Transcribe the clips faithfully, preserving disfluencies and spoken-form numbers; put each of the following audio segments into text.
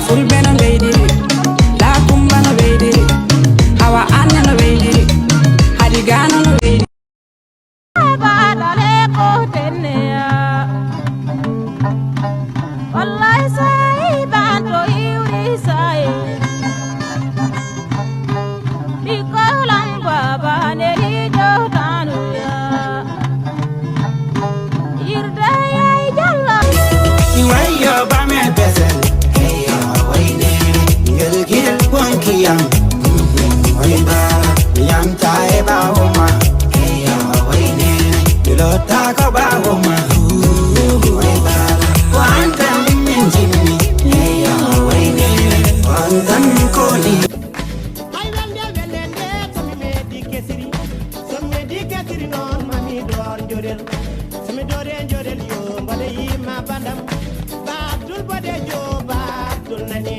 Fulɓe no mbeydiri, Laakumba no mbeydiri, Hawa Anne no mbeydiri, Hadi Gano no mbeydiri. Wallahi sai banto iwri sai. Bikolam baba neri jotanu ya. Irde yai jalla. Wayo ba me besen. Hey ya, wayne. Gel gel wonki yam. Way ba yam ta e ba woma. Hey ya, wayne. Bilo ta ko ba woma. Way ba. Wantan min jimmi. Hey ya, wayne. Wantan ko ni. Ay welde welde nde so mi meɗi kesiri. So mi meɗi kesiri noon ma mi door njoɗel. So mi doore njoɗel yo mbaɗe yimma bandam. Ba Abdul boɗejo ba Abdul nani.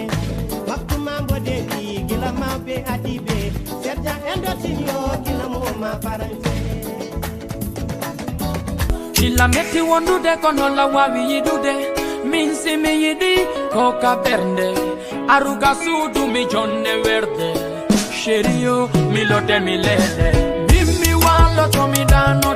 Makku ma mboɗeɗi gila mawɓe adiɓe. Serja endotin yo gila mo ma faranse. Illa metti wondude kono la wawi yiɗude. Min si mi yiɗi ko ka bernde. Aruga suudu mi jonne werde. Chéri yo mi lote mi leede. Min mi waloto mi dano.